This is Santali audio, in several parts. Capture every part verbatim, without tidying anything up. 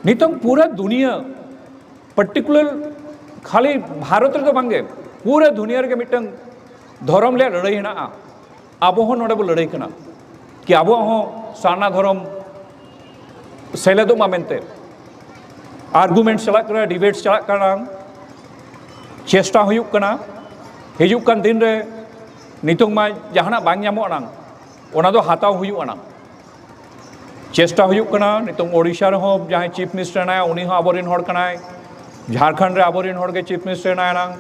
ᱱᱤᱛᱚᱝ ᱯᱩᱨᱟᱹ ᱫᱩᱱᱤᱭᱟᱹ, ᱯᱟᱨᱴᱤᱠᱩᱞᱟᱨ ᱠᱷᱟᱹᱞᱤ ᱵᱷᱟᱨᱚᱛ ᱨᱮᱫᱚ ᱵᱟᱝᱜᱮ, ᱯᱩᱨᱟᱹ ᱫᱩᱱᱤᱭᱟᱹ ᱨᱮᱜᱮ ᱢᱤᱫᱴᱟᱝ ᱫᱷᱚᱨᱚᱢ ᱨᱮᱭᱟᱜ ᱞᱟᱹᱲᱦᱟᱹᱭ ᱦᱮᱱᱟᱜᱼᱟ᱾ ᱟᱵᱚ ᱦᱚᱸ ᱱᱚᱰᱮ ᱵᱚ ᱞᱟᱹᱲᱦᱟᱹᱭ ᱠᱟᱱᱟ ᱠᱤ ᱟᱵᱚᱣᱟᱜ ᱦᱚᱸ ᱥᱟᱨᱱᱟ ᱫᱷᱚᱨᱚᱢ ᱥᱮᱞᱮᱫᱚᱜ ᱢᱟ ᱢᱮᱱᱛᱮ᱾ ᱟᱨᱜᱩᱢᱮᱱᱴ ᱪᱟᱞᱟᱜ ᱠᱟᱱᱟ, ᱰᱤᱵᱮᱴ ᱪᱟᱞᱟᱜ ᱠᱟᱱᱟ, ᱪᱮᱥᱴᱟ ᱦᱩᱭᱩᱜ ᱠᱟᱱᱟ᱾ ᱦᱤᱡᱩᱜ ᱠᱟᱱ ᱫᱤᱱ ᱨᱮ ᱱᱤᱛᱚᱝ ᱢᱟ ᱡᱟᱦᱟᱱᱟᱜ ᱵᱟᱝ ᱧᱟᱢᱚᱜ ᱟᱱᱟᱝ, ᱚᱱᱟ ᱫᱚ ᱦᱟᱛᱟᱣ ᱦᱩᱭᱩᱜ ᱟᱱᱟᱝ᱾ ᱪᱮᱥᱴᱟ ᱦᱩᱭᱩᱜ ᱠᱟᱱᱟ᱾ ᱱᱤᱛᱚᱝ ᱳᱰᱤᱥᱟ ᱨᱮᱦᱚᱸ ᱡᱟᱦᱟᱸᱭ ᱪᱤᱯ ᱢᱤᱱᱤᱥᱴᱟᱨ ᱦᱮᱱᱟᱭᱟ, ᱩᱱᱤ ᱦᱚᱸ ᱟᱵᱚᱨᱮᱱ ᱦᱚᱲ ᱠᱟᱱᱟᱭ᱾ ᱡᱷᱟᱲᱠᱷᱚᱸᱰ ᱨᱮ ᱟᱵᱚᱨᱮᱱ ᱦᱚᱲ ᱜᱮ ᱪᱤᱯ ᱢᱤᱱᱤᱥᱴᱟᱨ ᱦᱮᱱᱟᱭᱟ ᱱᱟᱝ᱾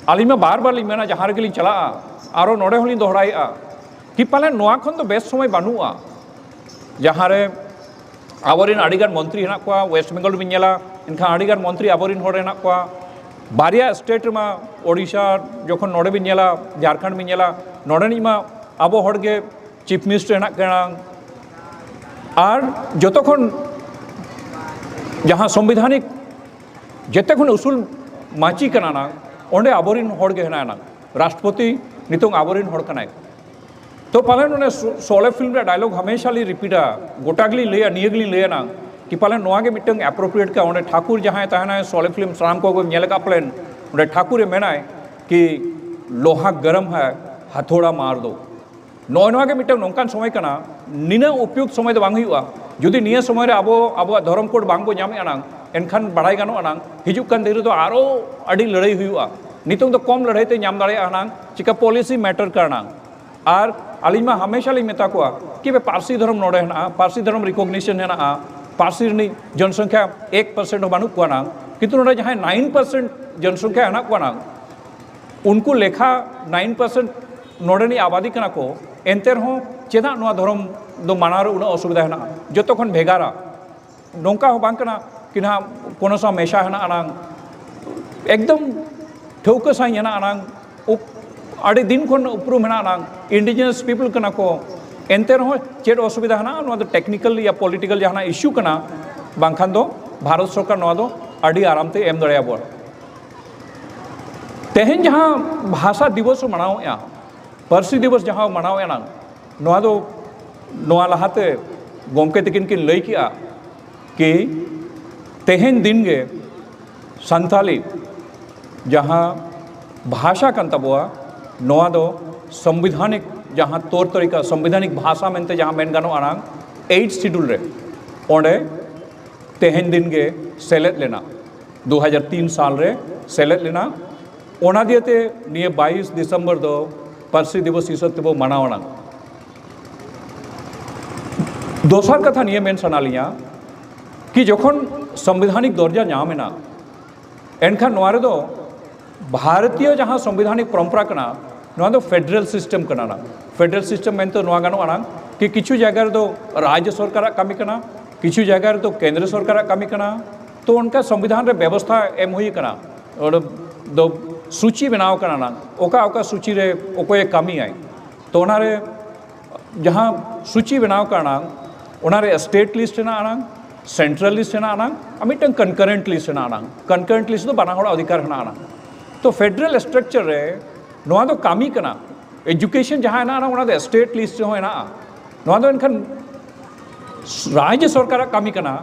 ᱟᱹᱞᱤᱧ ᱢᱟ ᱵᱟᱨ ᱵᱟᱨ ᱞᱤᱧ ᱢᱮᱱᱟ, ᱡᱟᱦᱟᱸ ᱨᱮᱜᱮ ᱞᱤᱧ ᱪᱟᱞᱟᱜᱼᱟ, ᱟᱨᱚ ᱱᱚᱰᱮ ᱦᱚᱸᱞᱤᱧ ᱫᱚᱦᱲᱟᱭᱮᱫᱼᱟ ᱠᱤ ᱯᱟᱞᱮᱱ ᱱᱚᱣᱟ ᱠᱷᱚᱱ ᱫᱚ ᱵᱮᱥ ᱥᱚᱢᱚᱭ ᱵᱟᱹᱱᱩᱜᱼᱟ, ᱡᱟᱦᱟᱸ ᱨᱮ ᱟᱵᱚᱨᱮᱱ ᱟᱹᱰᱤᱜᱟᱱ ᱢᱚᱱᱛᱨᱤ ᱦᱮᱱᱟᱜ ᱠᱚᱣᱟ᱾ ᱳᱭᱮᱥᱴ ᱵᱮᱝᱜᱚᱞ ᱵᱤᱱ ᱧᱮᱞᱟ, ᱮᱱᱠᱷᱟᱱ ᱟᱹᱰᱤᱜᱟᱱ ᱢᱚᱱᱛᱨᱤ ᱟᱵᱚᱨᱮᱱ ᱦᱚᱲ ᱦᱮᱱᱟᱜ ᱠᱚᱣᱟ᱾ ᱵᱟᱨᱭᱟ ᱥᱴᱮᱴ ᱨᱮᱢᱟ, ᱳᱰᱤᱥᱟ ᱡᱚᱠᱷᱚᱱ ᱱᱚᱰᱮ ᱵᱤᱱ ᱧᱮᱞᱟ, ᱡᱷᱟᱲᱠᱷᱚᱸᱰ ᱵᱤᱱ ᱧᱮᱞᱟ, ᱱᱚᱰᱮᱱᱤᱡ ᱢᱟ ᱟᱵᱚ ᱦᱚᱲ ᱜᱮ ᱪᱤᱯ ᱢᱤᱱᱤᱥᱴᱟᱨ ᱦᱮᱱᱟᱜ ᱠᱟᱱᱟ᱾ ᱟᱨ ᱡᱚᱛᱚ ᱠᱷᱚᱱ ᱡᱟᱦᱟᱸ ᱥᱚᱝᱵᱤᱫᱷᱟᱱᱤᱠ ᱡᱮᱛᱮ ᱠᱷᱚᱱ ᱩᱥᱩᱞ ᱢᱟᱹᱪᱤ ᱠᱟᱱᱟ ᱱᱟᱝ, ᱚᱸᱰᱮ ᱟᱵᱚᱨᱮᱱ ᱦᱚᱲ ᱜᱮ ᱦᱮᱱᱟᱭᱟ ᱱᱟᱝ᱾ ᱨᱟᱥᱴᱨᱚᱯᱚᱛᱤ ᱱᱤᱛᱚᱝ ᱟᱵᱚᱨᱮᱱ ᱦᱚᱲ ᱠᱟᱱᱟᱭ᱾ ᱛᱚ ᱯᱟᱞᱮᱱ ᱚᱱᱮ ᱥᱚ-, ᱥᱚᱞᱮ ᱯᱷᱤᱞᱢ ᱨᱮᱭᱟᱜ ᱰᱟᱭᱞᱚᱜ ᱦᱟᱢᱮᱥᱟ ᱞᱤᱧ ᱨᱤᱯᱤᱴᱟ, ᱜᱚᱴᱟ ᱜᱮᱞᱤᱧ ᱞᱟᱹᱭᱟ, ᱱᱤᱭᱟᱹ ᱜᱮᱞᱤᱧ ᱞᱟᱹᱭᱟ ᱱᱟᱝ ᱠᱤ ᱯᱟᱞᱮᱱ ᱱᱚᱣᱟ ᱜᱮ ᱢᱤᱫᱴᱟᱝ ᱮᱯᱨᱳᱯᱨᱤᱭᱮᱴ ᱠᱟ᱾ ᱚᱸᱰᱮ ᱴᱷᱟᱠᱩᱨ ᱡᱟᱦᱟᱸᱭ ᱛᱟᱦᱮᱱᱟᱭ, ᱥᱚᱞᱮ ᱯᱷᱤᱞᱢ ᱥᱟᱱᱟᱢ ᱠᱚᱜᱮ ᱧᱮᱞ ᱟᱠᱟᱫ ᱯᱟᱞᱮᱱ, ᱚᱸᱰᱮ ᱴᱷᱟᱠᱩᱨᱮ ᱢᱮᱱᱟᱭ ᱠᱤ ᱞᱳᱦᱟ ᱜᱚᱨᱚᱢ ᱦᱟᱭ, ᱦᱟᱛᱷᱚᱲᱟ ᱢᱟᱨ ᱫᱚ᱾ ᱱᱚᱜᱼᱚᱭ ᱱᱚᱣᱟ ᱜᱮ ᱢᱤᱫᱴᱟᱝ ᱱᱚᱝᱠᱟᱱ ᱥᱚᱢᱚᱭ ᱠᱟᱱᱟ, ᱱᱤᱱᱟᱹᱜ ᱩᱯᱭᱩᱠᱛ ᱥᱚᱢᱚᱭ ᱫᱚ ᱵᱟᱝ ᱦᱩᱭᱩᱜᱼᱟ᱾ ᱡᱩᱫᱤ ᱱᱤᱭᱟᱹ ᱥᱚᱢᱚᱭ ᱨᱮ ᱟᱵᱚ ᱟᱵᱚᱣᱟᱜ ᱫᱷᱚᱨᱚᱢ ᱠᱳᱰ ᱵᱟᱝ ᱵᱚ ᱧᱟᱢᱮᱫᱼᱟ ᱱᱟᱝ, ᱮᱱᱠᱷᱟᱱ ᱵᱟᱲᱟᱭ ᱜᱟᱱᱚᱜᱼᱟ ᱱᱟᱝ, ᱦᱤᱡᱩᱜ ᱠᱟᱱ ᱫᱤᱱ ᱨᱮᱫᱚ ᱟᱨᱚ ᱟᱹᱰᱤ ᱞᱟᱹᱲᱦᱟᱹᱭ ᱦᱩᱭᱩᱜᱼᱟ᱾ ᱱᱤᱛᱚᱝ ᱫᱚ ᱠᱚᱢ ᱞᱟᱹᱲᱦᱟᱹᱭ ᱛᱮ ᱧᱟᱢ ᱫᱟᱲᱮᱭᱟᱜᱼᱟ ᱱᱟᱝ, ᱪᱤᱠᱟ ᱯᱚᱞᱤᱥᱤ ᱢᱮᱴᱟᱨ ᱠᱟᱱᱟ ᱱᱟᱝ᱾ ᱟᱨ ᱟᱹᱞᱤᱧ ᱢᱟ ᱦᱟᱢᱮᱥᱟ ᱞᱤᱧ ᱢᱮᱛᱟ ᱠᱚᱣᱟ ᱠᱤ ᱵᱮ, ᱯᱟᱹᱨᱥᱤ ᱫᱷᱚᱨᱚᱢ ᱱᱚᱰᱮ ᱦᱮᱱᱟᱜᱼᱟ, ᱯᱟᱹᱨᱥᱤ ᱫᱷᱚᱨᱚᱢ ᱨᱤᱠᱚᱜᱱᱤᱥᱚᱱ ᱦᱮᱱᱟᱜᱼᱟ, ᱯᱟᱹᱨᱥᱤ ᱨᱤᱱᱤᱡ ᱡᱚᱱᱥᱚᱝᱠᱷᱟ ᱮᱠ ᱯᱟᱨᱥᱮᱱᱴ ᱦᱚᱸ ᱵᱟᱹᱱᱩᱜ ᱠᱚᱣᱟ ᱱᱟᱝ, ᱠᱤᱱᱛᱩ ᱱᱚᱰᱮ ᱡᱟᱦᱟᱸᱭ ᱱᱟᱭᱤᱱ ᱯᱟᱨᱥᱮᱱᱴ ᱡᱚᱱᱥᱚᱝᱠᱷᱟ ᱦᱮᱱᱟᱜ ᱠᱚᱣᱟ ᱱᱟᱝ, ᱩᱱᱠᱩ ᱞᱮᱠᱷᱟ ᱱᱟᱭᱤᱱ ᱯᱟᱨᱥᱮᱱᱴ ᱱᱚᱰᱮᱱᱤᱡ ᱟᱵᱟᱫᱤ ᱠᱟᱱᱟ ᱠᱚ, ᱮᱱᱛᱮ ᱨᱮᱦᱚᱸ ᱪᱮᱫᱟᱜ ᱱᱚᱣᱟ ᱫᱷᱚᱨᱚᱢ ᱫᱚ ᱢᱟᱱᱟᱣ ᱨᱮ ᱩᱱᱟᱹᱜ ᱚᱥᱩᱵᱤᱫᱷᱟ ᱦᱮᱱᱟᱜᱼᱟ? ᱡᱚᱛᱚ ᱠᱷᱚᱱ ᱵᱷᱮᱜᱟᱨᱟ ᱱᱚᱝᱠᱟ ᱦᱚᱸ ᱵᱟᱝ ᱠᱟᱱᱟ ᱠᱤ ᱱᱟᱦᱟᱜ ᱠᱳᱱᱳ ᱥᱟᱶ ᱢᱮᱥᱟ ᱦᱮᱱᱟᱜ ᱟᱱᱟᱝ, ᱮᱠᱫᱚᱢ ᱴᱷᱟᱹᱣᱠᱟᱹ ᱥᱟᱺᱦᱤᱡ ᱦᱮᱱᱟᱜ ᱟᱱᱟᱝ, ᱩᱯ-, ᱟᱹᱰᱤ ᱫᱤᱱ ᱠᱷᱚᱱ ᱩᱯᱨᱩᱢ ᱦᱮᱱᱟᱜ ᱟᱱᱟᱝ, ᱤᱱᱰᱤᱡᱤᱱᱟᱥ ᱯᱤᱯᱚᱞ ᱠᱟᱱᱟ ᱠᱚ, ᱮᱱᱛᱮ ᱨᱮᱦᱚᱸ ᱪᱮᱫ ᱚᱥᱩᱵᱤᱫᱷᱟ ᱦᱮᱱᱟᱜᱼᱟ? ᱱᱚᱣᱟ ᱫᱚ ᱴᱮᱠᱱᱤᱠᱮᱞ ᱭᱟ ᱯᱚᱞᱤᱴᱤᱠᱟᱞ ᱡᱟᱦᱟᱱᱟᱜ ᱤᱥᱩ ᱠᱟᱱᱟ, ᱵᱟᱝᱠᱷᱟᱱ ᱫᱚ ᱵᱷᱟᱨᱚᱛ ᱥᱚᱨᱠᱟᱨ ᱱᱚᱣᱟ ᱫᱚ ᱟᱹᱰᱤ ᱟᱨᱟᱢ ᱛᱮ ᱮᱢ ᱫᱟᱲᱮᱭᱟᱵᱚᱱᱟ᱾ ᱛᱮᱦᱮᱧ ᱡᱟᱦᱟᱸ ᱵᱷᱟᱥᱟ ᱫᱤᱵᱚᱥ ᱵᱚ ᱢᱟᱱᱟᱣᱮᱫᱼᱟ, ᱯᱟᱹᱨᱥᱤ ᱫᱤᱵᱚᱥ ᱡᱟᱦᱟᱸ ᱵᱚ ᱢᱟᱱᱟᱣᱮᱫᱼᱟ ᱱᱟᱝ, ᱱᱚᱣᱟ ᱫᱚ, ᱱᱚᱣᱟ ᱞᱟᱦᱟᱛᱮ ᱜᱚᱢᱠᱮ ᱛᱟᱹᱠᱤᱱ ᱠᱤᱱ ᱞᱟᱹᱭ ᱠᱮᱜᱼᱟ ᱠᱤ ᱛᱮᱦᱮᱧ ᱫᱤᱱ ᱜᱮ ᱥᱟᱱᱛᱟᱞᱤ ᱡᱟᱦᱟᱸ ᱵᱷᱟᱥᱟ ᱠᱟᱱ ᱛᱟᱵᱚᱣᱟ, ᱱᱚᱣᱟ ᱫᱚ ᱥᱚᱝᱵᱤᱫᱷᱟᱱᱤᱠ ᱡᱟᱦᱟᱸ ᱛᱚᱨ ᱛᱚᱨᱤᱠᱟ, ᱥᱚᱝᱵᱤᱫᱷᱟᱱᱤᱠ ᱵᱷᱟᱥᱟ ᱢᱮᱱᱛᱮ ᱡᱟᱦᱟᱸ ᱢᱮᱱ ᱜᱟᱱᱚᱜᱼᱟ ᱱᱟᱝ, ᱮᱭᱤᱴ ᱥᱤᱰᱩᱞ ᱨᱮ ᱚᱸᱰᱮ ᱛᱮᱦᱮᱧ ᱫᱤᱱ ᱜᱮ ᱥᱮᱞᱮᱫ ᱞᱮᱱᱟ, ᱫᱩ ᱦᱟᱡᱟᱨ ᱛᱤᱱ ᱥᱟᱞ ᱨᱮ ᱥᱮᱞᱮᱫ ᱞᱮᱱᱟ᱾ ᱚᱱᱟ ᱫᱤᱭᱮ ᱛᱮ ᱱᱤᱭᱟᱹ ᱵᱟᱭᱤᱥ ᱰᱤᱥᱮᱢᱵᱚᱨ ᱫᱚ ᱯᱟᱹᱨᱥᱤ ᱫᱤᱵᱚᱥ ᱦᱤᱥᱟᱹᱵ ᱛᱮᱵᱚ ᱢᱟᱱᱟᱣ ᱟᱱᱟᱝ᱾ ᱫᱚᱥᱟᱨ ᱠᱟᱛᱷᱟ ᱱᱤᱭᱟᱹ ᱢᱮᱱ ᱥᱟᱱᱟ ᱞᱤᱧᱟ ᱠᱤ ᱡᱚᱠᱷᱚᱱ ᱥᱚᱝᱵᱤᱫᱷᱟᱱᱤᱠ ᱫᱚᱨᱡᱟ ᱧᱟᱢ ᱮᱱᱟ, ᱮᱱᱠᱷᱟᱱ ᱱᱚᱣᱟ ᱨᱮᱫᱚ ᱵᱷᱟᱨᱚᱛᱤᱭᱚ ᱡᱟᱦᱟᱸ ᱥᱚᱝᱵᱤᱫᱷᱟᱱᱤᱠ ᱯᱚᱨᱚᱢᱯᱚᱨᱟ ᱠᱟᱱᱟ, ᱱᱚᱣᱟ ᱫᱚ ᱯᱷᱮᱰᱟᱨᱟᱞ ᱥᱤᱥᱴᱮᱢ ᱠᱟᱱᱟ᱾ ᱯᱷᱮᱰᱟᱨᱟᱞ ᱥᱤᱥᱴᱮᱢ ᱢᱮᱱᱛᱮ ᱱᱚᱣᱟ ᱜᱟᱱᱚᱜᱼᱟ ᱱᱟᱝ ᱠᱤ ᱠᱤᱪᱷᱩ ᱡᱟᱭᱜᱟ ᱨᱮᱫᱚ ᱨᱟᱡᱽᱡᱚ ᱥᱚᱨᱠᱟᱨᱟᱜ ᱠᱟᱹᱢᱤ ᱠᱟᱱᱟ, ᱠᱤᱪᱷᱩ ᱡᱟᱭᱜᱟ ᱨᱮᱫᱚ ᱠᱮᱱᱫᱨᱚ ᱥᱚᱨᱠᱟᱨᱟᱜ ᱠᱟᱹᱢᱤ ᱠᱟᱱᱟ᱾ ᱛᱚ ᱚᱱᱠᱟ ᱥᱚᱝᱵᱤᱫᱷᱟᱱ ᱨᱮ ᱵᱮᱵᱚᱥᱛᱷᱟ ᱮᱢ ᱦᱩᱭ ᱠᱟᱱᱟ, ᱚᱸᱰᱮ ᱫᱚ ᱥᱩᱪᱤ ᱵᱮᱱᱟᱣ ᱠᱟᱱᱟ ᱱᱟᱝ, ᱚᱠᱟ ᱚᱠᱟ ᱥᱩᱪᱤ ᱨᱮ ᱚᱠᱚᱭᱮ ᱠᱟᱹᱢᱤᱭᱟᱭ᱾ ᱛᱚ ᱚᱱᱟᱨᱮ ᱡᱟᱦᱟᱸ ᱥᱩᱪᱤ ᱵᱮᱱᱟᱣ ᱠᱟᱱᱟ, ᱚᱱᱟᱨᱮ ᱥᱴᱮᱴ ᱞᱤᱥᱴ ᱦᱮᱱᱟᱜᱼᱟ ᱱᱟᱝ, ᱥᱮᱱᱴᱨᱟᱞ ᱞᱤᱥᱴ ᱦᱮᱱᱟᱜᱼᱟ ᱱᱟᱝ, ᱟᱨ ᱢᱤᱫᱴᱟᱝ ᱠᱚᱱᱠᱟᱨᱮᱱᱴ ᱞᱤᱥᱴ ᱦᱮᱱᱟᱜᱼᱟ ᱱᱟᱝ᱾ ᱠᱚᱱᱠᱟᱨᱮᱱᱴ ᱞᱤᱥᱴ ᱫᱚ ᱵᱟᱱᱟ ᱦᱚᱲᱟᱜ ᱚᱫᱷᱤᱠᱟᱨ ᱦᱮᱱᱟᱜᱼᱟ ᱱᱟᱝ᱾ ᱛᱚ ᱯᱷᱮᱰᱟᱨᱟᱞ ᱥᱴᱨᱟᱠᱪᱟᱨ ᱨᱮ ᱱᱚᱣᱟ ᱫᱚ ᱠᱟᱹᱢᱤ ᱠᱟᱱᱟ᱾ ᱮᱰᱩᱠᱮᱥᱚᱱ ᱡᱟᱦᱟᱸ ᱦᱮᱱᱟᱜᱼᱟ ᱱᱟᱝ, ᱚᱱᱟ ᱫᱚ ᱥᱴᱮᱴ ᱞᱤᱥᱴ ᱨᱮᱦᱚᱸ ᱦᱮᱱᱟᱜᱼᱟ᱾ ᱱᱚᱣᱟ ᱫᱚ ᱮᱱᱠᱷᱟᱱ ᱨᱟᱡᱽᱡᱚ ᱥᱚᱨᱠᱟᱨᱟᱜ ᱠᱟᱹᱢᱤ ᱠᱟᱱᱟ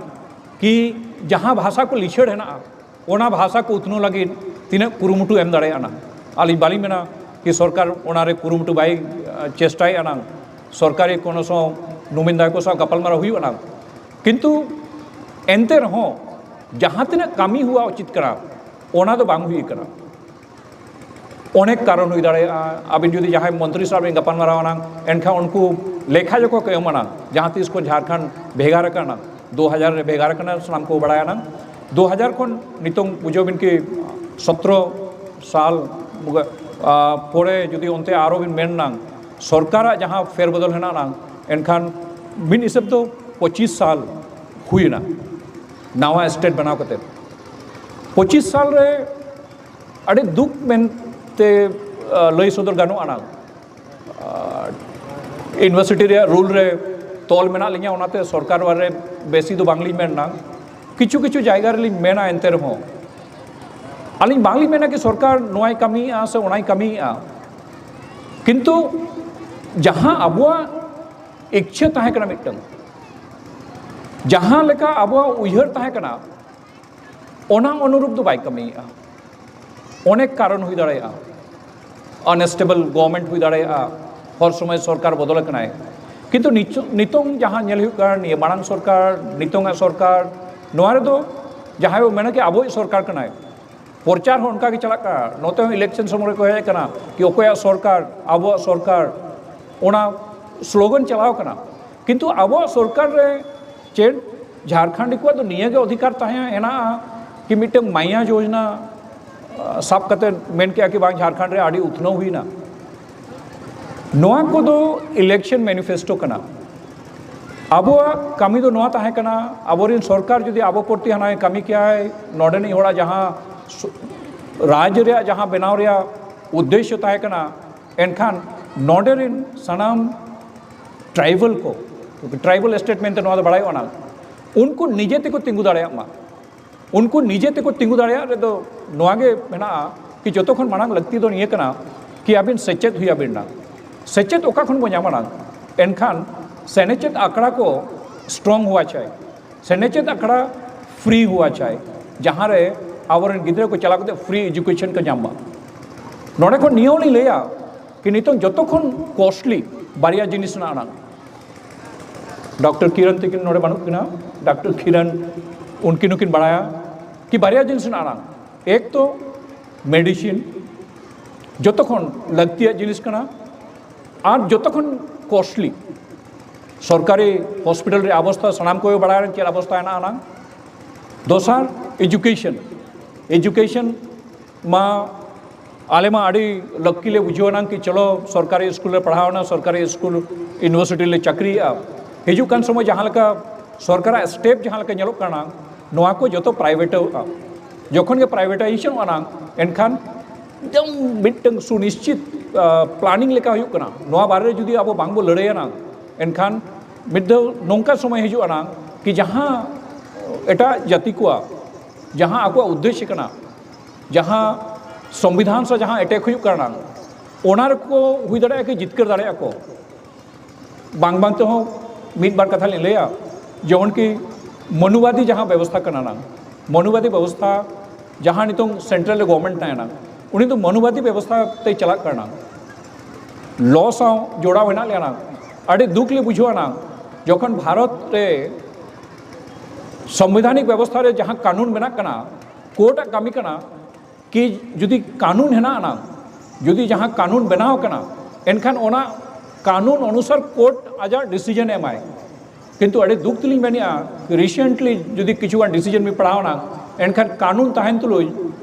ᱠᱤ ᱡᱟᱦᱟᱸ ᱵᱷᱟᱥᱟ ᱠᱚ ᱞᱤᱪᱟᱹᱲ ᱦᱮᱱᱟᱜᱼᱟ, ᱚᱱᱟ ᱵᱷᱟᱥᱟ ᱠᱚ ᱩᱛᱱᱟᱹᱣ ᱞᱟᱹᱜᱤᱫ ᱛᱤᱱᱟᱹᱜ ᱠᱩᱨᱩᱢᱩᱴᱩ ᱮᱢ ᱫᱟᱲᱮᱭᱟᱜᱼᱟ ᱱᱟᱝ᱾ ᱟᱹᱞᱤᱧ ᱵᱟᱹᱞᱤᱧ ᱢᱮᱱᱟ ᱠᱤ ᱥᱚᱨᱠᱟᱨ ᱚᱱᱟᱨᱮ ᱠᱩᱨᱩᱢᱩᱴᱩ ᱵᱟᱭ, ᱟᱸ, ᱪᱮᱥᱴᱟᱭᱮᱫᱼᱟ ᱱᱟᱝ, ᱥᱚᱨᱠᱟᱨᱤ ᱠᱳᱱᱳ ᱥᱚ ᱱᱩᱢᱤᱱᱫᱟ ᱠᱚ ᱥᱟᱶ ᱜᱟᱯᱟᱞᱢᱟᱨᱟᱣ ᱦᱩᱭᱩᱜᱼᱟ ᱱᱟᱝ, ᱠᱤᱱᱛᱩ ᱮᱱᱛᱮ ᱨᱮᱦᱚᱸ ᱡᱟᱦᱟᱸ ᱛᱤᱱᱟᱹᱜ ᱠᱟᱹᱢᱤ ᱦᱩᱭᱩᱜ ᱩᱪᱤᱛ ᱠᱟᱱᱟ, ᱚᱱᱟ ᱫᱚ ᱵᱟᱝ ᱦᱩᱭ ᱠᱟᱱᱟ᱾ ᱚᱱᱮᱠ ᱠᱟᱨᱚᱱ ᱦᱩᱭ ᱫᱟᱲᱮᱭᱟᱜᱼᱟ᱾ ᱟᱹᱵᱤᱱ ᱡᱩᱫᱤ ᱡᱟᱦᱟᱸᱭ ᱢᱚᱱᱛᱨᱤ ᱥᱟᱶ ᱵᱤᱱ ᱜᱟᱯᱟᱞᱢᱟᱨᱟᱣ ᱱᱟᱝ, ᱮᱱᱠᱷᱟᱱ ᱩᱱᱠᱩ ᱞᱮᱠᱷᱟ ᱡᱚᱠᱷᱟ ᱠᱚ ᱮᱢᱟ ᱱᱟᱝ, ᱡᱟᱦᱟᱸ ᱛᱤᱥ ᱠᱷᱚᱱ ᱡᱷᱟᱲᱠᱷᱚᱸᱰ ᱵᱷᱮᱜᱟᱨ ᱟᱠᱟᱱᱟ, ᱫᱩ ᱦᱟᱡᱟᱨ ᱨᱮ ᱵᱷᱮᱜᱟᱨ ᱟᱠᱟᱱᱟ, ᱥᱟᱱᱟᱢ ᱠᱚ ᱵᱟᱲᱟᱭᱟ ᱱᱟᱝ᱾ ᱫᱩ ᱦᱟᱡᱟᱨ ᱠᱷᱚᱱ ᱱᱤᱛᱚᱝ ᱵᱩᱡᱷᱟᱹᱣ ᱵᱤᱱ ᱠᱤ ᱥᱚᱛᱨᱚ ᱥᱟᱞ, ᱟ, ᱯᱚᱨᱮ ᱡᱩᱫᱤ ᱚᱱᱛᱮ ᱟᱨᱚ ᱵᱤᱱ ᱢᱮᱱ ᱱᱟᱝ, ᱥᱚᱨᱠᱟᱨᱟᱜ ᱡᱟᱦᱟᱸ ᱯᱷᱮᱨᱵᱚᱫᱚᱞ ᱦᱮᱱᱟᱜ ᱱᱟᱝ, ᱮᱱᱠᱷᱟᱱ ᱢᱤᱫ ᱦᱤᱥᱟᱹᱵ ᱫᱚ ᱯᱚᱸᱪᱤᱥ ᱥᱟᱞ ᱦᱩᱭᱮᱱᱟ ᱱᱟᱣᱟ ᱥᱴᱮᱴ ᱵᱮᱱᱟᱣ ᱠᱟᱛᱮ᱾ ᱯᱚᱸᱪᱤᱥ ᱥᱟᱞ ᱨᱮ ᱟᱹᱰᱤ ᱫᱩᱠ ᱢᱮᱱᱛᱮ, ᱟ, ᱞᱟᱹᱭ ᱥᱚᱫᱚᱨ ᱜᱟᱱᱚᱜᱼᱟ ᱱᱟᱝ᱾ ᱟᱨ ᱤᱭᱩᱱᱤᱵᱷᱟᱨᱥᱤᱴᱤ ᱨᱮᱭᱟᱜ ᱨᱩᱞ ᱨᱮ ᱛᱚᱞ ᱢᱮᱱᱟᱜ ᱞᱤᱧᱟ, ᱚᱱᱟᱛᱮ ᱥᱚᱨᱠᱟᱨ ᱵᱟᱨᱮ ᱵᱮᱥᱤ ᱫᱚ ᱵᱟᱝᱞᱤᱧ ᱢᱮᱱᱟ᱾ ᱠᱤᱪᱷᱩ ᱠᱤᱪᱷᱩ ᱡᱟᱭᱜᱟ ᱨᱮᱞᱤᱧ ᱢᱮᱱᱟ, ᱮᱱᱛᱮ ᱨᱮᱦᱚᱸ ᱟᱹᱞᱤᱧ ᱵᱟᱝᱞᱤᱧ ᱢᱮᱱᱟ ᱠᱤ ᱥᱚᱨᱠᱟᱨ ᱱᱚᱣᱟᱭ ᱠᱟᱹᱢᱤᱭᱮᱫᱼᱟ ᱥᱮ ᱚᱱᱟᱭ ᱠᱟᱹᱢᱤᱭᱮᱫᱼᱟ, ᱠᱤᱱᱛᱩ ᱡᱟᱦᱟᱸ ᱟᱵᱚᱣᱟᱜ ᱤᱪᱪᱷᱟᱹ ᱛᱟᱦᱮᱸ ᱠᱟᱱᱟ ᱢᱤᱫᱴᱟᱝ, ᱡᱟᱦᱟᱸ ᱞᱮᱠᱟ ᱟᱵᱚᱣᱟᱜ ᱩᱭᱦᱟᱹᱨ ᱛᱟᱦᱮᱸ ᱠᱟᱱᱟ, ᱚᱱᱟ ᱚᱱᱩᱨᱩᱯ ᱫᱚ ᱵᱟᱭ ᱠᱟᱹᱢᱤᱭᱮᱫᱼᱟ᱾ ᱚᱱᱮᱠ ᱠᱟᱨᱚᱱ ᱦᱩᱭ ᱫᱟᱲᱮᱭᱟᱜᱼᱟ, ᱟᱱᱥᱴᱮᱵᱚᱞ ᱜᱚᱵᱷᱚᱨᱱᱢᱮᱱᱴ ᱦᱩᱭ ᱫᱟᱲᱮᱭᱟᱜᱼᱟ, ᱦᱚᱨ ᱥᱚᱢᱚᱭ ᱥᱚᱨᱠᱟᱨ ᱵᱚᱫᱚᱞ ᱟᱠᱟᱱᱟᱭ᱾ ᱠᱤᱱᱛᱩ ᱱᱤᱪ- ᱱᱤᱛᱚᱝ ᱡᱟᱦᱟᱸ ᱧᱮᱞ ᱦᱩᱭᱩᱜ ᱠᱟᱱ, ᱱᱤᱭᱟᱹ ᱢᱟᱲᱟᱝ ᱥᱚᱨᱠᱟᱨ, ᱱᱤᱛᱚᱝᱟᱜ ᱥᱚᱨᱠᱟᱨ, ᱱᱚᱣᱟ ᱨᱮᱫᱚ ᱡᱟᱦᱟᱸᱭ ᱵᱚ ᱢᱮᱱᱟ ᱠᱤ ᱟᱵᱚᱭᱤᱡ ᱥᱚᱨᱠᱟᱨ ᱠᱟᱱᱟᱭ, ᱯᱨᱚᱪᱟᱨ ᱦᱚᱸ ᱚᱱᱠᱟ ᱜᱮ ᱪᱟᱞᱟᱜ ᱠᱟᱱᱟ᱾ ᱱᱚᱛᱮ ᱦᱚᱸ ᱤᱞᱮᱠᱥᱚᱱ ᱥᱚᱢᱚᱭ ᱨᱮᱠᱚ ᱦᱮᱡ ᱟᱠᱟᱱᱟ ᱠᱤ ᱚᱠᱚᱭᱟᱜ ᱥᱚᱨᱠᱟᱨ, ᱟᱵᱚᱣᱟᱜ ᱥᱚᱨᱠᱟᱨ, ᱚᱱᱟ ᱥᱞᱳᱜᱟᱱ ᱪᱟᱞᱟᱣ ᱠᱟᱱᱟ᱾ ᱠᱤᱱᱛᱩ ᱟᱵᱚᱣᱟᱜ ᱥᱚᱨᱠᱟᱨ ᱨᱮ ᱪᱮᱫ ᱡᱷᱟᱲᱠᱷᱚᱸᱰᱤ ᱠᱚᱣᱟᱜ ᱫᱚ ᱱᱤᱭᱟᱹ ᱜᱮ ᱚᱫᱷᱤᱠᱟᱨ ᱛᱟᱦᱮᱸ ᱦᱮᱱᱟᱜᱼᱟ ᱠᱤ ᱢᱤᱫᱴᱟᱝ ᱢᱟᱭᱟ ᱡᱳᱡᱽᱱᱟ, ᱟᱸ, ᱥᱟᱵ ᱠᱟᱛᱮ ᱢᱮᱱ ᱠᱮᱜᱼᱟ ᱠᱤ ᱵᱟᱝ ᱡᱷᱟᱲᱠᱷᱚᱸᱰ ᱨᱮ ᱟᱹᱰᱤ ᱩᱛᱱᱟᱹᱣ ᱦᱩᱭᱱᱟ? ᱱᱚᱣᱟ ᱠᱚᱫᱚ ᱤᱞᱮᱠᱥᱚᱱ ᱢᱮᱱᱤᱯᱷᱮᱥᱴᱳ ᱠᱟᱱᱟ᱾ ᱟᱵᱚᱣᱟᱜ ᱠᱟᱹᱢᱤ ᱫᱚ ᱱᱚᱣᱟ ᱛᱟᱦᱮᱸ ᱠᱟᱱᱟ, ᱟᱵᱚᱨᱮᱱ ᱥᱚᱨᱠᱟᱨ ᱡᱩᱫᱤ ᱟᱵᱚ ᱯᱨᱚᱛᱤ ᱦᱟᱱᱟᱭ ᱠᱟᱹᱢᱤ ᱠᱮᱭᱟᱭ, ᱱᱚᱰᱮᱱᱤᱡ ᱦᱚᱲᱟᱜ ᱡᱟᱦᱟᱸ ᱥᱩ-, ᱨᱟᱡᱽ ᱨᱮᱭᱟᱜ ᱡᱟᱦᱟᱸ ᱵᱮᱱᱟᱣ ᱨᱮᱭᱟᱜ ᱩᱫᱽᱫᱮᱥᱥᱚ ᱛᱟᱦᱮᱸ ᱠᱟᱱᱟ, ᱮᱱᱠᱷᱟᱱ ᱱᱚᱰᱮ ᱨᱮᱱ ᱥᱟᱱᱟᱢ ᱴᱨᱟᱭᱵᱟᱞ ᱠᱚ, ᱴᱨᱟᱭᱵᱟᱞ ᱥᱴᱮᱴ ᱢᱮᱱᱛᱮ ᱱᱚᱣᱟ ᱫᱚ ᱵᱟᱲᱟᱭᱚᱜᱼᱟ ᱱᱟᱝ, ᱩᱱᱠᱩ ᱱᱤᱡᱮ ᱛᱮᱠᱚ ᱛᱤᱸᱜᱩ ᱫᱟᱲᱮᱭᱟᱜ ᱢᱟ, ᱩᱱᱠᱩ ᱱᱤᱡᱮ ᱛᱮᱠᱚ ᱛᱤᱸᱜᱩ ᱫᱟᱲᱮᱭᱟᱜ ᱨᱮᱫᱚ ᱱᱚᱣᱟ ᱜᱮ ᱢᱮᱱᱟᱜᱼᱟ ᱠᱤ ᱡᱚᱛᱚ ᱠᱷᱚᱱ ᱢᱟᱲᱟᱝ ᱞᱟᱹᱠᱛᱤ ᱫᱚ ᱱᱤᱭᱟᱹ ᱠᱟᱱᱟ ᱠᱤ ᱟᱹᱵᱤᱱ ᱥᱮᱪᱮᱫ ᱦᱩᱭ ᱟᱹᱵᱤᱱᱟ᱾ ᱥᱮᱪᱮᱫ ᱚᱠᱟ ᱠᱷᱚᱱ ᱵᱚ ᱧᱟᱢᱟ ᱱᱟᱝ? ᱮᱱᱠᱷᱟᱱ ᱥᱮᱱᱮᱪᱮᱫ ᱟᱠᱷᱲᱟ ᱠᱚ ᱥᱴᱨᱚᱝ ᱦᱩᱣᱟ ᱪᱟᱭ, ᱥᱮᱱᱮᱪᱮᱫ ᱟᱠᱷᱲᱟ ᱯᱷᱨᱤ ᱦᱩᱣᱟ ᱪᱟᱭ, ᱡᱟᱦᱟᱸ ᱨᱮ ᱟᱵᱚᱨᱮᱱ ᱜᱤᱫᱽᱨᱟᱹ ᱠᱚ ᱪᱟᱞᱟᱣ ᱠᱟᱛᱮ ᱯᱷᱨᱤ ᱮᱡᱩᱠᱮᱥᱚᱱ ᱠᱚ ᱧᱟᱢ ᱢᱟ᱾ ᱱᱚᱰᱮ ᱠᱷᱚᱱ ᱱᱤᱭᱟᱹ ᱦᱚᱸᱞᱤᱧ ᱞᱟᱹᱭᱟ ᱠᱤ ᱱᱤᱛᱚᱝ ᱡᱚᱛᱚ ᱠᱷᱚᱱ ᱠᱚᱥᱴᱞᱤ ᱵᱟᱨᱭᱟ ᱡᱤᱱᱤᱥ ᱢᱮᱱᱟᱜᱼᱟ ᱱᱟᱝ᱾ ᱰᱚᱠᱴᱚᱨ ᱠᱤᱨᱚᱱ ᱛᱤᱠᱤᱱ ᱱᱚᱰᱮ ᱵᱟᱹᱱᱩᱜ ᱠᱤᱱᱟ᱾ ᱰᱚᱠᱴᱚᱨ ᱠᱤᱨᱚᱱ, ᱩᱱᱠᱤᱱ ᱦᱚᱸᱠᱤᱱ ᱵᱟᱲᱟᱭᱟ ᱠᱤ ᱵᱟᱨᱭᱟ ᱡᱤᱱᱤᱥ ᱢᱮᱱᱟᱜᱼᱟ ᱱᱟᱝ᱾ ᱮᱠ ᱛᱚ ᱢᱮᱰᱤᱥᱤᱱ ᱡᱚᱛᱚ ᱠᱷᱚᱱ ᱞᱟᱹᱠᱛᱤᱭᱟᱜ ᱡᱤᱱᱤᱥ ᱠᱟᱱᱟ, ᱟᱨ ᱡᱚᱛᱚ ᱠᱷᱚᱱ ᱠᱚᱥᱴᱞᱤ ᱥᱚᱨᱠᱟᱨᱤ ᱦᱚᱥᱯᱤᱴᱟᱞ ᱨᱮᱭᱟᱜ ᱚᱵᱚᱥᱛᱷᱟ ᱥᱟᱱᱟᱢ ᱠᱚᱜᱮ ᱵᱟᱲᱟᱭᱟ ᱪᱮᱫ ᱚᱵᱚᱥᱛᱷᱟ ᱦᱮᱱᱟᱜᱼᱟ ᱱᱟᱝ᱾ ᱫᱚᱥᱟᱨ, ᱮᱡᱩᱠᱮᱥᱚᱱ᱾ ᱮᱡᱩᱠᱮᱥᱚᱱ ᱢᱟ ᱟᱞᱮ ᱢᱟ ᱟᱹᱰᱤ ᱞᱟᱹᱠᱛᱤ ᱞᱮ ᱵᱩᱡᱷᱟᱹᱣ ᱱᱟᱝ ᱠᱤ ᱪᱚᱞᱚ ᱥᱚᱨᱠᱟᱨᱤ ᱥᱠᱩᱞ ᱞᱮ ᱯᱟᱲᱦᱟᱣ ᱮᱱᱟ, ᱥᱚᱨᱠᱟᱨᱤ ᱥᱠᱩᱞ, ᱤᱭᱩᱱᱤᱵᱷᱟᱨᱥᱤᱴᱤ ᱞᱮ ᱪᱟᱹᱠᱨᱤᱭᱮᱜᱼᱟ᱾ ᱦᱤᱡᱩᱜ ᱠᱟᱱ ᱥᱚᱢᱚᱭ ᱡᱟᱦᱟᱸ ᱞᱮᱠᱟ ᱥᱚᱨᱠᱟᱨᱟᱜ ᱥᱴᱮᱯ ᱡᱟᱦᱟᱸ ᱞᱮᱠᱟ ᱧᱮᱞᱚᱜ ᱠᱟᱱᱟ, ᱱᱚᱣᱟ ᱠᱚ ᱡᱚᱛᱚ ᱯᱨᱟᱭᱵᱷᱮᱴᱚᱜᱼᱟ᱾ ᱡᱚᱠᱷᱚᱱ ᱜᱮ ᱯᱨᱟᱭᱵᱷᱮᱴᱟᱭᱡᱮᱥᱚᱱᱚᱜᱼᱟ ᱱᱟᱝ, ᱮᱱᱠᱷᱟᱱ ᱮᱠᱫᱚᱢ ᱢᱤᱫᱴᱟᱝ ᱥᱩᱱᱤᱥᱪᱤᱛ, ᱟ, ᱯᱞᱟᱱᱤᱝ ᱞᱮᱠᱟ ᱦᱩᱭᱩᱜ ᱠᱟᱱᱟ᱾ ᱱᱚᱣᱟ ᱵᱟᱨᱮ ᱨᱮ ᱡᱩᱫᱤ ᱟᱵᱚ ᱵᱟᱝᱵᱚ ᱞᱟᱹᱲᱦᱟᱹᱭᱟ ᱱᱟᱝ, ᱮᱱᱠᱷᱟᱱ ᱢᱤᱫ ᱫᱷᱟᱣ ᱱᱚᱝᱠᱟ ᱥᱚᱢᱚᱭ ᱦᱤᱡᱩᱜᱼᱟ ᱱᱟᱝ ᱠᱤ ᱡᱟᱦᱟᱸ ᱮᱴᱟᱜ ᱡᱟᱹᱛᱤ ᱠᱚᱣᱟᱜ ᱡᱟᱦᱟᱸ ᱟᱠᱚᱣᱟᱜ ᱩᱫᱽᱫᱮᱥᱥᱚ ᱠᱟᱱᱟ, ᱡᱟᱦᱟᱸ ᱥᱚᱝᱵᱤᱫᱷᱟᱱ ᱥᱟᱶ ᱡᱟᱦᱟᱸ ᱮᱴᱮᱠ ᱦᱩᱭᱩᱜ ᱠᱟᱱᱟ ᱱᱟᱝ, ᱚᱱᱟ ᱨᱮᱠᱚ ᱦᱩᱭ ᱫᱟᱲᱮᱭᱟᱜᱼᱟ ᱠᱤ ᱡᱤᱛᱠᱟᱹᱨ ᱫᱟᱲᱮᱭᱟᱜᱼᱟ ᱠᱚ᱾ ᱵᱟᱝ ᱵᱟᱝ ᱛᱮᱦᱚᱸ ᱢᱤᱫ ᱵᱟᱨ ᱠᱟᱛᱷᱟ ᱞᱤᱧ ᱞᱟᱹᱭᱟ, ᱡᱮᱢᱚᱱ ᱠᱤ ᱢᱚᱱᱩᱵᱟᱫᱤ ᱡᱟᱦᱟᱸ ᱵᱮᱵᱚᱥᱛᱷᱟ ᱠᱟᱱᱟ ᱱᱟᱝ, ᱢᱚᱱᱩᱵᱟᱫᱤ ᱵᱮᱵᱚᱥᱛᱷᱟ ᱡᱟᱦᱟᱸ ᱱᱤᱛᱚᱝ ᱥᱮᱱᱴᱨᱟᱞ ᱨᱮ ᱜᱚᱵᱷᱚᱨᱱᱢᱮᱱᱴ ᱛᱟᱦᱮᱱᱟ, ᱩᱱᱤ ᱫᱚ ᱢᱚᱱᱩᱵᱟᱫᱤ ᱵᱮᱵᱚᱥᱛᱷᱟ ᱛᱮᱭ ᱪᱟᱞᱟᱜ ᱠᱟᱱᱟ᱾ ᱞᱚ ᱥᱟᱶ ᱡᱚᱲᱟᱣ ᱦᱮᱱᱟᱜ ᱞᱮᱭᱟ ᱱᱟᱝ᱾ ᱟᱹᱰᱤ ᱫᱩᱠ ᱞᱮ ᱵᱩᱡᱷᱟᱹᱣᱟ ᱱᱟᱝ, ᱡᱚᱠᱷᱚᱱ ᱵᱷᱟᱨᱚᱛ ᱨᱮ ᱥᱚᱝᱵᱤᱫᱷᱟᱱᱤᱠ ᱵᱮᱵᱚᱥᱛᱷᱟ ᱨᱮ ᱡᱟᱦᱟᱸ ᱠᱟᱹᱱᱩᱱ ᱢᱮᱱᱟᱜ ᱠᱟᱱᱟ, ᱠᱳᱨᱴ ᱟᱜ ᱠᱟᱹᱢᱤ ᱠᱟᱱᱟ ᱠᱤ ᱡᱩᱫᱤ ᱠᱟᱹᱱᱩᱱ ᱦᱮᱱᱟᱜ ᱟᱱᱟᱝ, ᱡᱩᱫᱤ ᱡᱟᱦᱟᱸ ᱠᱟᱹᱱᱩᱱ ᱵᱮᱱᱟᱣ ᱠᱟᱱᱟ, ᱮᱱᱠᱷᱟᱱ ᱚᱱᱟ ᱠᱟᱹᱱᱩᱱ ᱚᱱᱩᱥᱟᱨ ᱠᱳᱨᱴ ᱟᱡᱟᱜ ᱰᱤᱥᱤᱡᱚᱱ ᱮ ᱮᱢᱟᱭ᱾ ᱠᱤᱱᱛᱩ ᱟᱹᱰᱤ ᱫᱩᱠ ᱛᱮᱞᱤᱧ ᱢᱮᱱᱮᱫᱼᱟ, ᱨᱤᱥᱮᱱᱴᱞᱤ ᱡᱩᱫᱤ ᱠᱤᱪᱷᱩᱜᱟᱱ ᱰᱤᱥᱤᱡᱚᱱ ᱵᱤᱱ ᱯᱟᱲᱦᱟᱣ ᱮᱱᱟ, ᱮᱱᱠᱷᱟᱱ ᱠᱟᱹᱱᱩᱱ ᱛᱟᱦᱮᱱ ᱛᱩᱞᱩᱡ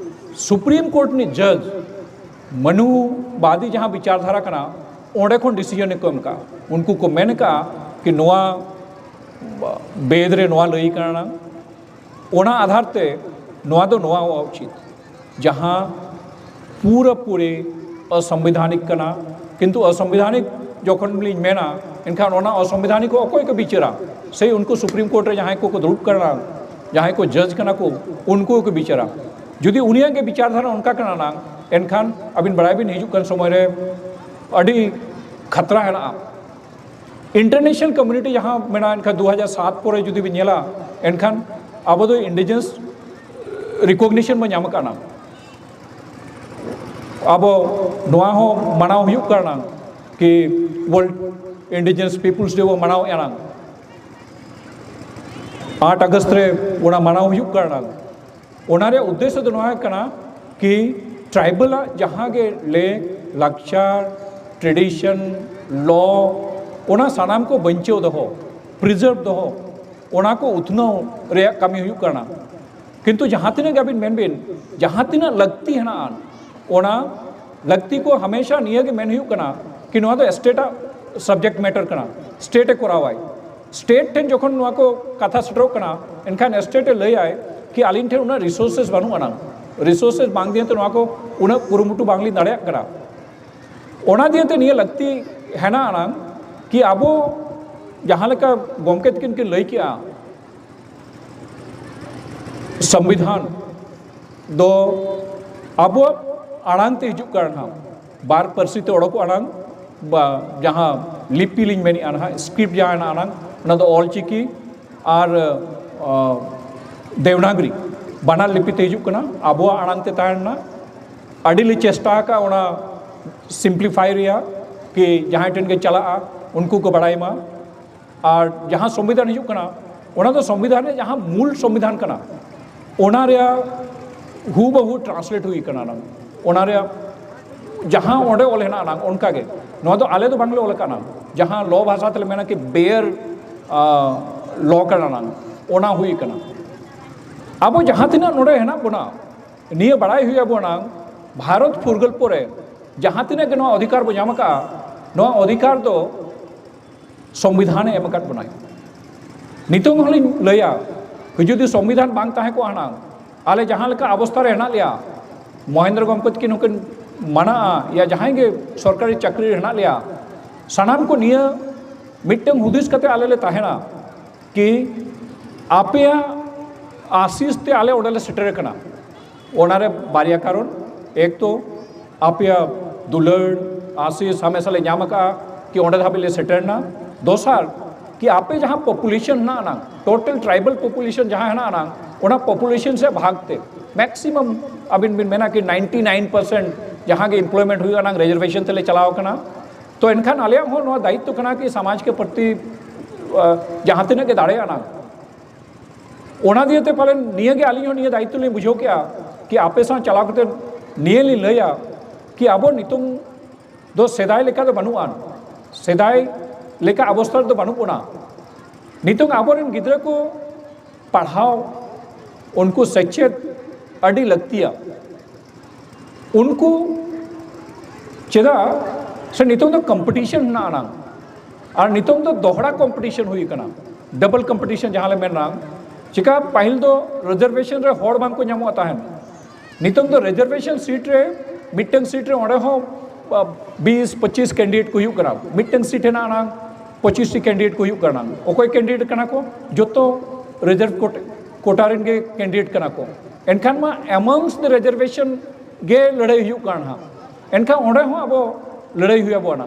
ᱥᱩᱯᱨᱤᱢ ᱠᱳᱨᱴ ᱨᱤᱱᱤᱡ ᱡᱟᱡᱽ ᱢᱟᱱᱩᱵᱟᱫᱤ ᱡᱟᱦᱟᱸ ᱵᱤᱪᱟᱨ ᱫᱷᱟᱨᱟ ᱠᱟᱱᱟ, ᱚᱸᱰᱮ ᱠᱷᱚᱱ ᱰᱤᱥᱤᱡᱚᱱ ᱠᱚ ᱮᱢ ᱠᱟᱜᱼᱟ᱾ ᱩᱱᱠᱩ ᱠᱚ ᱢᱮᱱ ᱠᱟᱜᱼᱟ ᱠᱤ ᱱᱚᱣᱟ ᱵᱮᱫ ᱨᱮ ᱱᱚᱣᱟ ᱞᱟᱹᱭ ᱠᱟᱱᱟ, ᱚᱱᱟ ᱟᱫᱷᱟᱨ ᱛᱮ ᱱᱚᱣᱟ ᱫᱚ ᱱᱚᱣᱟ ᱦᱩᱭᱩᱜ ᱩᱪᱤᱛ, ᱡᱟᱦᱟᱸ ᱯᱩᱨᱟᱹ ᱯᱩᱨᱤ ᱚᱥᱚᱝᱵᱤᱫᱷᱟᱱᱤᱠ ᱠᱟᱱᱟ᱾ ᱠᱤᱱᱛᱩ ᱚᱥᱚᱝᱵᱤᱫᱷᱟᱱᱤᱠ ᱡᱚᱠᱷᱚᱱ ᱞᱤᱧ ᱢᱮᱱᱟ, ᱮᱱᱠᱷᱟᱱ ᱚᱱᱟ ᱚᱥᱚᱝᱵᱤᱫᱷᱟᱱᱤᱠ ᱠᱚ ᱚᱠᱚᱭ ᱠᱚ ᱵᱤᱪᱟᱹᱨᱟ? ᱥᱮᱭ ᱩᱱᱠᱩ ᱥᱩᱯᱨᱤᱢ ᱠᱳᱨᱴ ᱨᱮ ᱡᱟᱦᱟᱸᱭ ᱠᱚᱠᱚ ᱫᱩᱲᱩᱵ ᱠᱟᱱᱟ, ᱡᱟᱦᱟᱸᱭ ᱠᱚ ᱡᱟᱡᱽ ᱠᱟᱱᱟ ᱠᱚ, ᱩᱱᱠᱩ ᱜᱮᱠᱚ ᱵᱤᱪᱟᱹᱨᱟ᱾ ᱡᱩᱫᱤ ᱩᱱᱤᱭᱟᱜ ᱜᱮ ᱵᱤᱪᱟᱨ ᱫᱷᱟᱨᱟ ᱚᱱᱠᱟ ᱠᱟᱱᱟ ᱱᱟᱝ, ᱮᱱᱠᱷᱟᱱ ᱟᱹᱵᱤᱱ ᱵᱟᱲᱟᱭ ᱵᱤᱱ ᱦᱤᱡᱩᱜ ᱠᱟᱱ ᱥᱚᱢᱚᱭ ᱨᱮ ᱟᱹᱰᱤ ᱠᱷᱟᱛᱨᱟ ᱦᱮᱱᱟᱜᱼᱟ᱾ ᱤᱱᱴᱟᱨᱱᱮᱥᱱᱟᱞ ᱠᱚᱢᱤᱭᱩᱱᱤᱴᱤ ᱡᱟᱦᱟᱸ ᱢᱮᱱᱟᱜᱼᱟ, ᱮᱱᱠᱷᱟᱱ ᱫᱩ ᱦᱟᱡᱟᱨ ᱥᱟᱛ ᱯᱚᱨᱮ ᱡᱩᱫᱤ ᱵᱤᱱ ᱧᱮᱞᱟ, ᱮᱱᱠᱷᱟᱱ ᱟᱵᱚ ᱫᱚ ᱤᱱᱰᱤᱡᱤᱱᱟᱥ ᱨᱤᱠᱚᱜᱱᱤᱥᱚᱱ ᱵᱚᱱ ᱧᱟᱢ ᱟᱠᱟᱫᱼᱟ᱾ ᱟᱵᱚ ᱱᱚᱣᱟ ᱦᱚᱸ ᱢᱟᱱᱟᱣ ᱦᱩᱭᱩᱜ ᱠᱟᱱᱟ ᱠᱤ ᱣᱟᱨᱞᱰ ᱤᱱᱰᱤᱡᱤᱱᱟᱥ ᱯᱤᱯᱩᱞᱥ ᱰᱮ ᱵᱚ ᱢᱟᱱᱟᱣᱮᱫᱼᱟ, ᱟᱴ ᱟᱜᱚᱥᱴ ᱨᱮ ᱚᱱᱟ ᱢᱟᱱᱟᱣ ᱦᱩᱭᱩᱜ ᱠᱟᱱᱟ᱾ ᱚᱱᱟ ᱨᱮᱭᱟᱜ ᱩᱫᱽᱫᱮᱥᱥᱚ ᱫᱚ ᱱᱚᱣᱟ ᱠᱟᱱᱟ ᱠᱤ ᱴᱨᱟᱭᱵᱟᱞᱟᱜ ᱡᱟᱦᱟᱸ ᱜᱮ ᱞᱮᱠ ᱞᱟᱠᱪᱟᱨ, ᱴᱨᱮᱰᱤᱥᱚᱱ, ᱞᱚ, ᱚᱱᱟ ᱥᱟᱱᱟᱢ ᱠᱚ ᱵᱟᱧᱪᱟᱣ ᱫᱚᱦᱚ, ᱯᱨᱤᱡᱟᱨᱵᱷ ᱫᱚᱦᱚ, ᱚᱱᱟ ᱠᱚ ᱩᱛᱱᱟᱹᱣ ᱨᱮᱭᱟᱜ ᱠᱟᱹᱢᱤ ᱦᱩᱭᱩᱜ ᱠᱟᱱᱟ᱾ ᱠᱤᱱᱛᱩ ᱡᱟᱦᱟᱸ ᱛᱤᱱᱟᱹᱜ ᱜᱮ ᱟᱹᱵᱤᱱ ᱢᱮᱱ ᱵᱤᱱ, ᱡᱟᱦᱟᱸ ᱛᱤᱱᱟᱹᱜ ᱞᱟᱹᱠᱛᱤ ᱦᱮᱱᱟᱜᱼᱟ, ᱚᱱᱟ ᱞᱟᱹᱠᱛᱤ ᱠᱚ ᱦᱟᱢᱮᱥᱟ ᱱᱤᱭᱟᱹ ᱜᱮ ᱢᱮᱱ ᱦᱩᱭᱩᱜ ᱠᱟᱱᱟ ᱠᱤ ᱱᱚᱣᱟ ᱫᱚ ᱥᱴᱮᱴ ᱟᱜ ᱥᱟᱵᱡᱮᱠᱴ ᱢᱮᱴᱟᱨ ᱠᱟᱱᱟ, ᱥᱴᱮᱴ ᱮ ᱠᱚᱨᱟᱣᱟᱭ᱾ ᱥᱴᱮᱴ ᱴᱷᱮᱱ ᱡᱚᱠᱷᱚᱱ ᱱᱚᱣᱟ ᱠᱚ ᱠᱟᱛᱷᱟ ᱥᱮᱴᱮᱨᱚᱜ ᱠᱟᱱᱟ, ᱮᱱᱠᱷᱟᱱ ᱥᱴᱮᱴ ᱮ ᱞᱟᱹᱭᱟᱭ ᱠᱤ ᱟᱹᱞᱤᱧ ᱴᱷᱮᱱ ᱩᱱᱟᱹᱜ ᱨᱤᱥᱳᱨᱥᱮᱥ ᱵᱟᱹᱱᱩᱜ ᱟᱱᱟᱝ, ᱨᱤᱥᱳᱨᱥᱮᱥ ᱵᱟᱝ ᱫᱤᱭᱮ ᱛᱮ ᱱᱚᱣᱟ ᱠᱚ ᱩᱱᱟᱹᱜ ᱠᱩᱨᱩᱢᱩᱴᱩ ᱵᱟᱝᱞᱤᱧ ᱫᱟᱲᱮᱭᱟᱜ ᱠᱟᱱᱟ᱾ ᱚᱱᱟ ᱫᱤᱭᱮ ᱛᱮ ᱱᱤᱭᱟᱹ ᱞᱟᱹᱠᱛᱤ ᱦᱮᱱᱟᱜ ᱟᱱᱟᱝ ᱠᱤ ᱟᱵᱚ ᱡᱟᱦᱟᱸ ᱞᱮᱠᱟ ᱜᱚᱢᱠᱮ ᱛᱟᱹᱠᱤᱱ ᱠᱤᱱ ᱞᱟᱹᱭ ᱠᱮᱜᱼᱟ, ᱥᱚᱝᱵᱤᱫᱷᱟᱱ ᱫᱚ ᱟᱵᱚᱣᱟᱜ ᱟᱲᱟᱝ ᱛᱮ ᱦᱤᱡᱩᱜ ᱠᱟᱱ ᱱᱟᱦᱟᱜ, ᱵᱟᱨ ᱯᱟᱹᱨᱥᱤ ᱛᱮ ᱚᱰᱚᱠᱚᱜᱼᱟ ᱱᱟᱝ, ᱵᱟ ᱡᱟᱦᱟᱸ ᱞᱤᱯᱤ ᱞᱤᱧ ᱢᱮᱱᱮᱜᱼᱟ ᱱᱟᱦᱟᱜ, ᱥᱠᱨᱤᱯᱴ ᱡᱟᱦᱟᱸ ᱦᱮᱱᱟᱜᱼᱟ ᱱᱟᱝ, ᱚᱱᱟ ᱫᱚ ᱚᱞ ᱪᱤᱠᱤ ᱟᱨ, ᱟᱸ, ᱫᱮᱵᱽᱱᱟᱜᱽᱨᱤ᱾ ᱵᱟᱱᱟᱨ ᱞᱤᱯᱤ ᱛᱮ ᱦᱤᱡᱩᱜ ᱠᱟᱱᱟ, ᱟᱵᱚᱣᱟᱜ ᱟᱲᱟᱝ ᱛᱮ ᱛᱟᱦᱮᱱᱟ᱾ ᱟᱹᱰᱤ ᱞᱮ ᱪᱮᱥᱴᱟ ᱟᱠᱟᱫ ᱚᱱᱟ ᱥᱤᱢᱯᱞᱤᱯᱷᱟᱭ ᱨᱮᱭᱟᱜ, ᱠᱤ ᱡᱟᱦᱟᱸᱭ ᱴᱷᱮᱱ ᱜᱮ ᱪᱟᱞᱟᱜᱼᱟ ᱩᱱᱠᱩ ᱠᱚ ᱵᱟᱲᱟᱭ ᱢᱟ᱾ ᱟᱨ ᱡᱟᱦᱟᱸ ᱥᱚᱝᱵᱤᱫᱷᱟᱱ ᱦᱤᱡᱩᱜ ᱠᱟᱱᱟ, ᱚᱱᱟ ᱫᱚ ᱥᱚᱝᱵᱤᱫᱷᱟᱱ ᱨᱮ ᱡᱟᱦᱟᱸ ᱢᱩᱞ ᱥᱚᱝᱵᱤᱫᱷᱟᱱ ᱠᱟᱱᱟ, ᱚᱱᱟ ᱨᱮᱭᱟᱜ ᱦᱩᱵᱟᱦᱩ ᱴᱨᱟᱱᱥᱞᱮᱴ ᱦᱩᱭ ᱠᱟᱱᱟ᱾ ᱚᱱᱟ ᱨᱮᱭᱟᱜ ᱡᱟᱦᱟᱸ ᱚᱸᱰᱮ ᱚᱞ ᱦᱮᱱᱟᱜ ᱟᱱᱟᱝ, ᱚᱱᱠᱟ ᱜᱮ᱾ ᱱᱚᱣᱟ ᱫᱚ ᱟᱞᱮ ᱫᱚ ᱵᱟᱝᱞᱮ ᱚᱞ ᱟᱠᱟᱫ ᱟᱱᱟᱝ, ᱡᱟᱦᱟᱸ ᱞᱚ ᱵᱷᱟᱥᱟ ᱛᱮᱞᱮ ᱢᱮᱱᱟ ᱠᱤ ᱵᱮᱭᱟᱨ ᱞᱚ ᱠᱟᱱᱟ ᱱᱟᱝ, ᱚᱱᱟ ᱦᱩᱭ ᱠᱟᱱᱟ᱾ ᱟᱵᱚ ᱡᱟᱦᱟᱸ ᱛᱤᱱᱟᱹᱜ ᱱᱚᱰᱮ ᱦᱮᱱᱟᱜ ᱵᱚᱱᱟ, ᱱᱤᱭᱟᱹ ᱵᱟᱲᱟᱭ ᱦᱩᱭ ᱟᱵᱚᱱᱟ, ᱵᱷᱟᱨᱚᱛ ᱯᱷᱩᱨᱜᱟᱹᱞ ᱯᱚᱨᱮ ᱡᱟᱦᱟᱸ ᱛᱤᱱᱟᱹᱜ ᱜᱮ ᱱᱚᱣᱟ ᱚᱫᱷᱤᱠᱟᱨ ᱵᱚ ᱧᱟᱢ ᱟᱠᱟᱫᱼᱟ, ᱱᱚᱣᱟ ᱚᱫᱷᱤᱠᱟᱨ ᱫᱚ ᱥᱚᱝᱵᱤᱫᱷᱟᱱᱮ ᱮᱢ ᱟᱠᱟᱫ ᱵᱚᱱᱟᱭ᱾ ᱱᱤᱛᱚᱝ ᱦᱚᱸᱞᱤᱧ ᱞᱟᱹᱭᱟ, ᱡᱩᱫᱤ ᱥᱚᱝᱵᱤᱫᱷᱟᱱ ᱵᱟᱝ ᱛᱟᱦᱮᱸ ᱠᱚᱜᱼᱟ ᱦᱩᱱᱟᱹᱝ, ᱟᱞᱮ ᱡᱟᱦᱟᱸ ᱞᱮᱠᱟ ᱚᱵᱚᱥᱛᱷᱟ ᱨᱮ ᱦᱮᱱᱟᱜ ᱞᱮᱭᱟ, ᱢᱚᱦᱮᱱᱫᱨᱚ ᱜᱚᱢᱠᱮ ᱛᱟᱹᱠᱤᱱ ᱦᱚᱸᱠᱤᱱ ᱢᱟᱱᱟᱜᱼᱟ, ᱭᱟ ᱡᱟᱦᱟᱸᱭ ᱜᱮ ᱥᱚᱨᱠᱟᱨᱤ ᱪᱟᱹᱠᱨᱤ ᱨᱮ ᱦᱮᱱᱟᱜ ᱞᱮᱭᱟ, ᱥᱟᱱᱟᱢ ᱠᱚ ᱱᱤᱭᱟᱹ ᱢᱤᱫᱴᱟᱝ ᱦᱩᱫᱤᱥ ᱠᱟᱛᱮ ᱟᱞᱮ ᱞᱮ ᱛᱟᱦᱮᱱᱟ ᱠᱤ ᱟᱯᱮᱭᱟᱜ ᱟᱥᱤᱥ ᱛᱮ ᱟᱞᱮ ᱚᱸᱰᱮ ᱞᱮ ᱥᱮᱴᱮᱨ ᱟᱠᱟᱱᱟ᱾ ᱚᱱᱟᱨᱮ ᱵᱟᱨᱭᱟ ᱠᱟᱨᱚᱱ, ᱮᱠ ᱛᱚ ᱟᱯᱮᱭᱟᱜ ᱫᱩᱞᱟᱹᱲ ᱟᱥᱤᱥ ᱦᱟᱢᱮᱥᱟ ᱞᱮ ᱧᱟᱢ ᱟᱠᱟᱫᱼᱟ ᱠᱤ ᱚᱸᱰᱮ ᱫᱷᱟᱹᱵᱤᱡ ᱞᱮ ᱥᱮᱴᱮᱨ ᱮᱱᱟ᱾ ᱫᱚᱥᱟᱨ, ᱠᱤ ᱟᱯᱮ ᱡᱟᱦᱟᱸ ᱯᱚᱯᱩᱞᱮᱥᱚᱱ ᱦᱮᱱᱟᱜ ᱟᱱᱟᱝ, ᱴᱳᱴᱟᱞ ᱴᱨᱟᱭᱵᱟᱞ ᱯᱚᱯᱩᱞᱮᱥᱚᱱ ᱡᱟᱦᱟᱸ ᱦᱮᱱᱟᱜ ᱟᱱᱟᱝ, ᱚᱱᱟ ᱯᱚᱯᱩᱞᱮᱥᱚᱱ ᱥᱮ ᱵᱷᱟᱜᱽ ᱛᱮ ᱢᱮᱠᱥᱤᱢᱟᱢ ᱟᱹᱵᱤᱱ ᱵᱤᱱ ᱢᱮᱱᱟ ᱠᱤ ᱱᱟᱭᱤᱱᱴᱤ ᱱᱟᱭᱤᱱ ᱯᱟᱨᱥᱮᱱᱴ ᱡᱟᱦᱟᱸ ᱜᱮ ᱮᱢᱯᱞᱚᱭᱢᱮᱱᱴ ᱦᱩᱭᱩᱜ ᱟᱱᱟᱝ ᱨᱤᱡᱟᱨᱵᱷᱮᱥᱚᱱ ᱛᱮᱞᱮ ᱪᱟᱞᱟᱣ ᱟᱠᱟᱱᱟ᱾ ᱛᱚ ᱮᱱᱠᱷᱟᱱ ᱟᱞᱮᱭᱟᱜ ᱦᱚᱸ ᱱᱚᱣᱟ ᱫᱟᱭᱤᱛᱛᱚ ᱠᱟᱱᱟ ᱠᱤ ᱥᱚᱢᱟᱡᱽ ᱠᱮ ᱯᱨᱚᱛᱤ, ᱟ, ᱡᱟᱦᱟᱸ ᱛᱤᱱᱟᱹᱜ ᱜᱮ ᱫᱟᱲᱮᱭᱟᱜᱼᱟ ᱱᱟᱝ, ᱚᱱᱟ ᱫᱤᱭᱮ ᱛᱮ ᱯᱟᱞᱮᱱ ᱱᱤᱭᱟᱹ ᱜᱮ ᱟᱹᱞᱤᱧ ᱦᱚᱸ ᱱᱤᱭᱟᱹ ᱫᱟᱭᱤᱛᱛᱚ ᱞᱤᱧ ᱵᱩᱡᱷᱟᱹᱣ ᱠᱮᱜᱼᱟ ᱠᱤ ᱟᱯᱮ ᱥᱟᱶ ᱪᱟᱞᱟᱣ ᱠᱟᱛᱮ ᱱᱤᱭᱟᱹ ᱞᱤᱧ ᱞᱟᱹᱭᱟ ᱠᱤ ᱟᱵᱚ ᱱᱤᱛᱚᱝ ᱫᱚ ᱥᱮᱫᱟᱭ ᱞᱮᱠᱟ ᱫᱚ ᱵᱟᱹᱱᱩᱜᱼᱟ, ᱥᱮᱫᱟᱭ ᱞᱮᱠᱟ ᱚᱵᱚᱥᱛᱷᱟ ᱨᱮᱫᱚ ᱵᱟᱹᱱᱩᱜ ᱵᱚᱱᱟ᱾ ᱱᱤᱛᱚᱝ ᱟᱵᱚᱨᱮᱱ ᱜᱤᱫᱽᱨᱟᱹ ᱠᱚ ᱯᱟᱲᱦᱟᱣ, ᱩᱱᱠᱩ ᱥᱮᱪᱮᱫ ᱟᱹᱰᱤ ᱞᱟᱹᱠᱛᱤᱭᱟ᱾ ᱩᱱᱠᱩ ᱪᱮᱫᱟᱜ ᱥᱮ ᱱᱤᱛᱚᱝ ᱫᱚ ᱠᱚᱢᱯᱤᱴᱤᱥᱚᱱ ᱦᱮᱱᱟᱜ ᱟᱱᱟᱝ, ᱟᱨ ᱱᱤᱛᱚᱝ ᱫᱚ ᱫᱚᱦᱲᱟ ᱠᱚᱢᱯᱤᱴᱤᱥᱚᱱ ᱦᱩᱭ ᱟᱠᱟᱱᱟ, ᱰᱚᱵᱚᱞ ᱠᱚᱢᱯᱤᱴᱤᱥᱚᱱ ᱡᱟᱦᱟᱸ ᱞᱮ ᱢᱮᱱᱟ᱾ ᱪᱮᱠᱟ ᱯᱟᱹᱦᱤᱞ ᱫᱚ ᱨᱤᱡᱟᱨᱵᱷᱮᱥᱚᱱ ᱨᱮ ᱦᱚᱲ ᱵᱟᱝ ᱠᱚ ᱧᱟᱢᱚᱜ ᱛᱟᱦᱮᱸᱱ, ᱱᱤᱛᱚᱝ ᱫᱚ ᱨᱤᱡᱟᱨᱵᱷᱮᱥᱚᱱ ᱥᱤᱴ ᱨᱮ ᱢᱤᱫᱴᱟᱝ ᱥᱤᱴ ᱨᱮ ᱚᱸᱰᱮ ᱦᱚᱸ, ᱟ, ᱵᱤᱥ ᱯᱚᱸᱪᱤᱥ ᱠᱮᱱᱰᱤᱰᱮᱴ ᱠᱚ ᱦᱩᱭᱩᱜ ᱠᱟᱱᱟ, ᱢᱤᱫᱴᱟᱝ ᱥᱤᱴ ᱦᱮᱱᱟᱜ ᱟᱱᱟᱝ ᱯᱚᱸᱪᱤᱥ ᱴᱤ ᱠᱮᱱᱰᱤᱰᱮᱴ ᱠᱚ ᱦᱩᱭᱩᱜ ᱠᱟᱱᱟ᱾ ᱚᱠᱚᱭ ᱠᱮᱱᱰᱤᱰᱮᱴ ᱠᱟᱱᱟ ᱠᱚ? ᱡᱚᱛᱚ ᱨᱤᱡᱟᱨᱵᱷ ᱠᱳᱴᱟ ᱨᱮᱱ ᱜᱮ ᱠᱮᱱᱰᱤᱰᱮᱴ ᱠᱟᱱᱟ ᱠᱚ᱾ ᱮᱱᱠᱷᱟᱱ ᱢᱟ ᱮᱢᱚᱝᱥᱴ ᱫᱟ ᱨᱤᱡᱟᱨᱵᱷᱮᱥᱚᱱ ᱜᱮ ᱞᱟᱹᱲᱦᱟᱹᱭ ᱦᱩᱭᱩᱜ ᱠᱟᱱᱟ ᱦᱟᱸᱜ᱾ ᱮᱱᱠᱷᱟᱱ ᱚᱸᱰᱮ ᱦᱚᱸ ᱟᱵᱚ ᱞᱟᱹᱲᱦᱟᱹᱭ ᱦᱩᱭ ᱟᱵᱚᱱᱟ,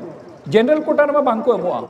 ᱡᱮᱱᱟᱨᱮᱞ ᱠᱳᱴᱟ ᱨᱮᱢᱟ ᱵᱟᱝ ᱠᱚ ᱮᱢᱚᱜᱼᱟ᱾